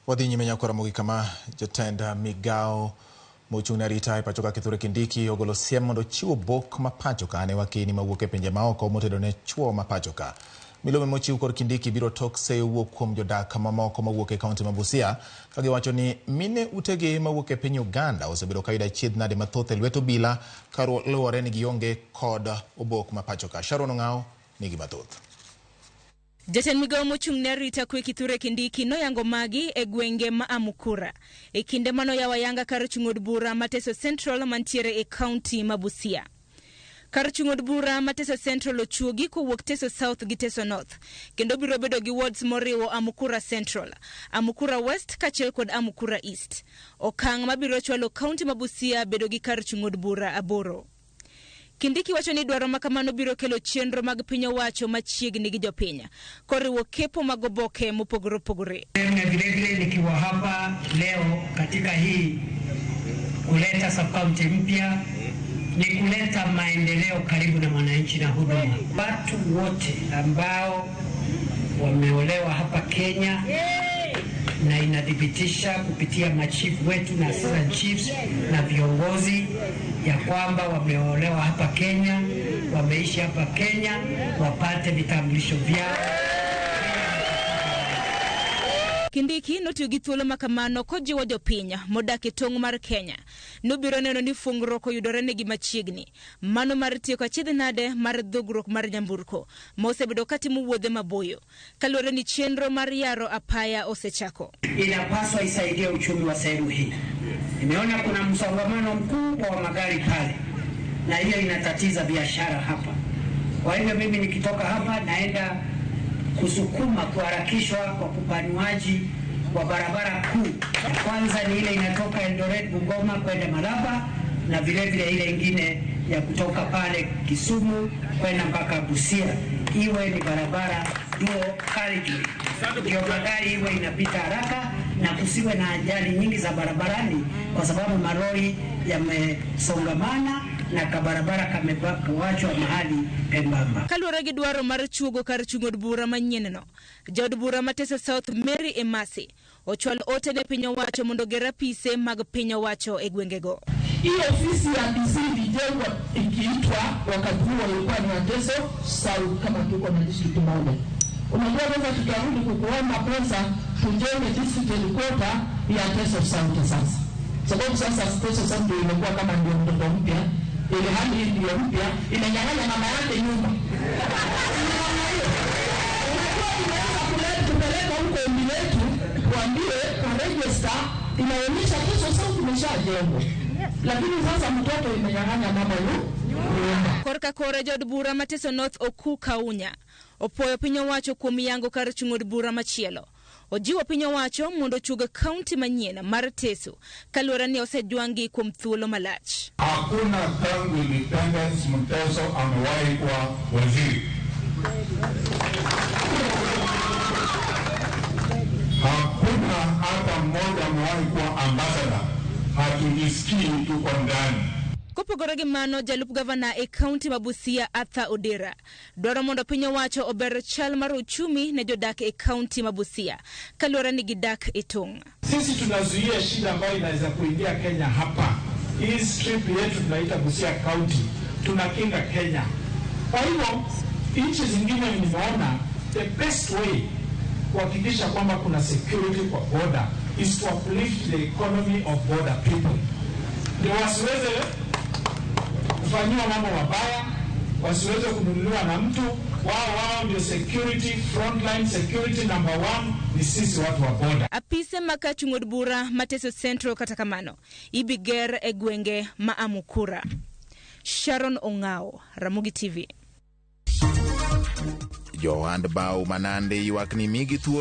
Wadhi nyime nyako Ramogi kama jatend migawo mochung' ne arita e pacho ka Kithure Kindiki ogolo siem mondo ochiw obok ma pacho ka ne wakeni mawuok e pinje maoko motedo ne chuo ma pacho ka. Milome mochiw kod Kindiki biro tok seyo wuok kuom jodak mamoko mawuok e kaunti ma Busia ka giwacho ni mine utegi mawuok e piny Uganda osebedo ka yudo achiedh nade mathoth e lwet obila kaluwore ni gionge kod obok ma pacho ka. Sharon Ong'awo nigi mathoth. Jatend migawo mochung' ne arita kwe Kithure Kindiki noyango magi e gwenge ma Amukura e kinde manoyawo ayanga kar chung' od bura ma Teso Central mantiere e kaunti ma Busia. Kar chung' od bura ma Teso Central ochuogi kowuok Teso South gi Teso North kendo biro bedo gi wards moriwo Amukura Central, Amukura West kaachiel kod Amukura East. Okang' mabiro chwalo kaunti ma Busia bedo gi kar chung' od bura 8. Kindiki wacho ni dwaro ma kamano biro kelo chenro mag piny owacho machiegni gi jopiny, koriwo kepo mag oboke mopogore opogore. Na vilevile nikiwa hapa leo katika hii kuleta sub-county mpya ni kuleta maendeleo karibu na mwananchi na huduma. Watu wote ambao wameolewa hapa Kenya na inathibitisha kupitia machifu wetu na assistant chiefs na viongozi ya kwamba wameolewa hapa Kenya, wameishi hapa Kenya, wapate vitambulisho vyao. Kindiki notiyo gi thuolo ma kamano kojiwo jopiny modak e tong' mar Kenya nobiro neno ni fungruok oyudore negi machiegni, mano mar tieko achiedh nade mar dhogruok mar nyamburko ma osebedo katimo wuodhe maboyo kaluwore ni chenro mar yaro apaya osechako. Inapaswa isaidie uchumi wa sehemu hii. Nimeona kuna msongamano mkubwa wa magari pale, na hiyo inatatiza biashara hapa. Kwa hivyo mimi nikitoka hapa naenda kusukuma kuharakishwa kwa kupanuaji wa barabara kuu. Ya kwanza ni ile inatoka Eldoret Bungoma kwenda Malaba, na vile vile ile ingine ya kutoka pale Kisumu kwenda mpaka Busia, iwe ni barabara dual carriageway, ndio magari iwe inapita haraka na kusiwe na ajali nyingi za barabarani, kwa sababu malori yamesongamana na kabarabara kamewachwa mahali pembamba. Kaluwore gi dwaro mar chuogo kar chung' od bura manyien no, jaod bura ma Teso South Mary Emasi ochwalo ote ne piny owacho mondo oger apise mag piny owacho e gwengego. Hii ofisi ya DC ilijengwa ikiitwa wakati huo ilikuwa ni Teso South, kama tuko na district moja. Unajua sasa tutarudi kukuomba pesa tujenge district headquarter ya Teso South sasa, sababu sasa Teso South ndio imekuwa kama ndio mtoto mpya, ili hali hii ndio mpya imenyang'anya mama yake nyumba. Unajua tumeanza kupeleka huko ombi letu, tuambie kwa register inaonyesha Teso South imeshajengwa, lakini sasa mtoto imenyang'anya mama nyumba. Korka kore jaod bura ma Teso North Oku Kaunya opuoyo piny owacho kuom yango kar chung' od bura machielo. Ojiwo piny owacho mondo ochug kaunti manyien mar Teso kaluwore ni osejwang'gi kuom thuolo malach. Hakuna tangu independence Mteso amewahi kuwa waziri. Hakuna hata mmoja amewahi kuwa ambassador. Hatujisikii tuko ndani. Kopogore gi mano, jalup gavana e kaunti ma Busia Arthur Odera dwaro mondo piny owacho ober chal mar uchumi ne jodak e kaunti ma Busia kaluwore ni gidak e tong'. Sisi tunazuia shida ambayo inaweza kuingia Kenya hapa. Hii strip yetu tunaita Busia County, tunakinga Kenya. Kwa hivyo nchi zingine nimeona the best way kuhakikisha kwamba kuna security kwa border is to uplift the economy of border people, ndio wasiweze kufanyiwa mambo mabaya, wasiweze kununuliwa na mtu. Wao ndio security, frontline security number 1 ni sisi watu wa border. Apise mag kar chung' od bura ma Teso Central kata kamano ibiger e gwenge ma Amukura. Sharon Ong'awo, Ramogi TV. Johand bao manande ywak ni migi thuolo